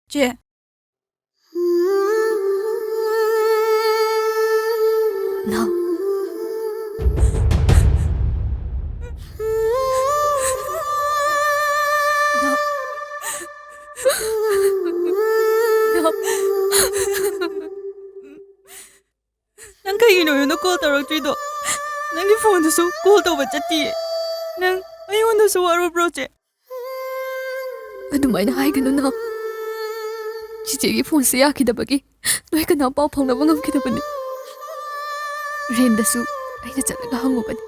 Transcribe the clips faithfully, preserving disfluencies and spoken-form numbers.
ꯆꯦ꯫ ꯅꯥꯎ꯫ ꯅꯥꯎ꯫ ꯅꯥꯎ꯫ ꯅꯪ ꯀꯩꯒꯤꯅꯣ ꯑꯩꯉꯣꯟꯗ ꯀꯣꯜ ꯇꯧꯔꯛꯇ꯭ꯔꯤꯗꯣ? ꯅꯪꯒꯤ ꯐꯣꯟꯗꯨꯁꯨ ꯀꯣꯜ ꯇꯧꯕ ꯆꯠꯇꯤꯌꯦ꯫ ꯅꯪ ꯑꯩꯉꯣꯟꯗꯁꯨ ꯋꯥꯔꯧꯕ꯭ꯔꯣ, ꯆꯦ? ꯑꯗꯨꯃꯥꯏꯅ ꯍꯥꯏꯒꯅꯨ, ꯅꯥꯎ꯫ ꯆꯤꯆꯦꯒꯤ ꯐꯣꯟꯁꯦ ꯌꯥꯈꯤꯗꯕꯒꯤ ꯅꯣꯏ ꯀꯅꯥ ꯄꯥꯎ ꯐꯥꯎꯅꯕ ꯉꯝꯈꯤꯗꯕꯅꯤ꯫ ꯔꯦꯟꯗꯁꯨ ꯑꯩꯅ ꯆꯠꯂꯒ ꯍꯪꯉꯨꯕꯅꯤ,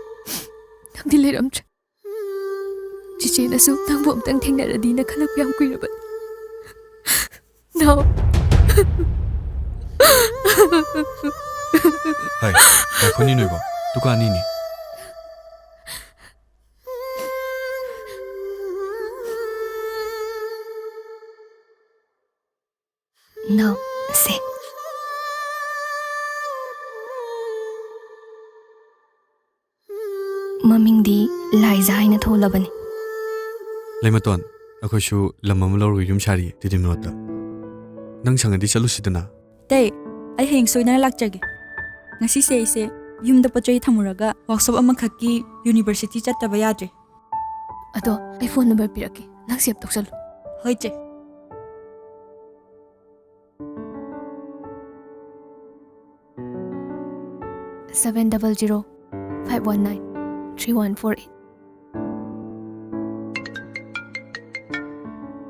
ꯅꯪꯗꯤ ꯂꯩꯔꯝꯗ꯭ꯔꯦ꯫ ꯆꯤꯆꯦꯅꯁꯨ ꯅꯪꯕꯨ ꯑꯝꯇꯪ ꯊꯦꯡꯅꯔꯗꯤꯅ ꯈꯜꯂꯛꯄ ꯌꯥꯝ ꯀꯨꯏꯔꯕꯅꯤ꯫ ꯅꯥꯎ꯫ ꯍꯥꯏ, ꯉꯥꯏꯈꯣꯅꯦ ꯅꯣꯏꯕꯣ, ꯗꯨꯀꯥꯟꯅꯤꯅꯦ꯫ ꯅꯥꯎ, ꯁꯦ꯫ ꯃꯃꯤꯡꯗꯤ ꯂꯥꯏꯖꯥ ꯍꯥꯏꯅ ꯊꯣꯜꯂꯕꯅꯤ꯫ ꯂꯩꯃꯇꯣꯟ, ꯑꯩꯈꯣꯏꯁꯨ ꯂꯝ ꯑꯃ ꯂꯧꯔꯒ ꯌꯨꯝ ꯁꯥꯔꯤꯌꯦ, ꯇꯤꯗꯤꯝ ꯔꯣꯗꯇ꯫ ꯅꯪ ꯁꯪꯉꯗꯤ ꯆꯠꯂꯨꯁꯤꯗꯅ꯫ ꯇꯦ, ꯑꯩ ꯍꯌꯦꯡ ꯁꯣꯏꯗꯅ ꯂꯥꯛꯆꯒꯦ꯫ ꯉꯁꯤꯁꯦ ꯑꯩꯁꯦ ꯌꯨꯝꯗ ꯄꯣꯠ ꯆꯩ ꯊꯝꯃꯨꯔꯒ ꯋꯥꯛꯁꯣꯞ ꯑꯃꯈꯛꯀꯤ ꯌꯨꯅꯤꯚꯔꯁꯤꯇꯤ ꯆꯠꯇꯕ ꯌꯥꯗ꯭ꯔꯦ꯫ ꯑꯗꯣ ꯑꯩ ꯐꯣꯟ ꯅꯝꯕꯔ ꯄꯤꯔꯛꯀꯦ, ꯅꯪ ꯁꯦꯚ ꯇꯧꯁꯜꯂꯨ꯫ ꯍꯣꯏ, ꯆꯦ꯫ Seven double zero five one nine three one four eight꯫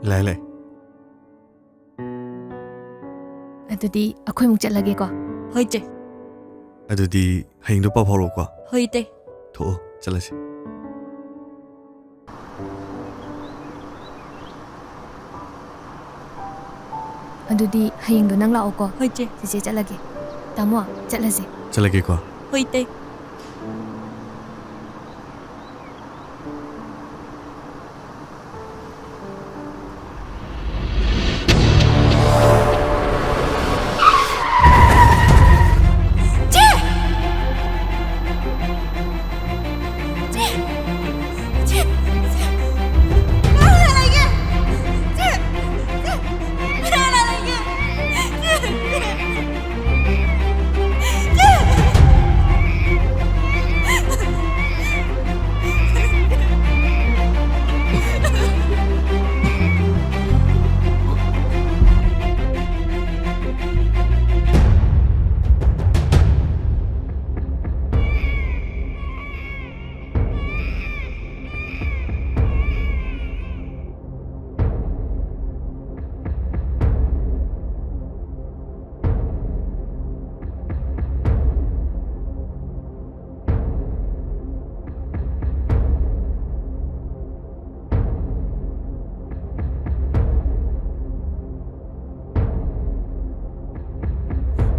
ꯂꯩ, ꯂꯩ꯫ ꯑꯗꯨꯗꯤ ꯑꯩꯈꯣꯏꯃꯨꯛ ꯆꯠꯂꯒꯦꯀꯣ꯫ ꯍꯣꯏ, ꯆꯦ꯫ ꯑꯗꯨꯗꯤ ꯍꯌꯦꯡꯗꯣ ꯄꯥꯎ ꯐꯥꯎꯔꯛꯎꯀꯣ꯫ ꯍꯣꯏ, ꯏꯇꯩ꯫ ꯊꯣꯛꯑꯣ, ꯆꯠꯂꯁꯤ꯫ ꯑꯗꯨꯗꯤ ꯍꯌꯦꯡꯗꯣ ꯅꯪ ꯂꯥꯛꯑꯣꯀꯣ꯫ ꯍꯣꯏ, ꯆꯦ꯫ ꯆꯤꯆꯦ ꯆꯠꯂꯒꯦ꯫ ꯇꯥꯃꯣ, ꯆꯠꯂꯁꯦ꯫ ꯆꯠꯂꯒꯦꯀꯣ꯫ ꯍꯣꯏ, ꯏꯇꯩ꯫ ꯆꯦ! ꯆꯦ! ꯆꯦ! ꯆꯦ! ꯀꯥꯏꯗ ꯂꯩꯒꯦ? ꯆꯦ! ꯆꯦ!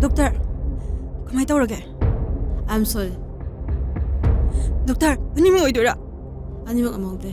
ꯗꯣꯛꯇꯔ, ꯀꯃꯥꯏꯅ ꯇꯧꯔꯒꯦ? ꯑꯥꯏ ꯑꯦꯝ ꯁꯣꯔꯤ꯫ ꯗꯣꯛꯇꯔ, ꯑꯅꯤꯃꯛ ꯑꯣꯏꯗꯣꯏꯔꯥ? ꯑꯅꯤꯃꯛ ꯑꯃꯧꯗꯦ꯫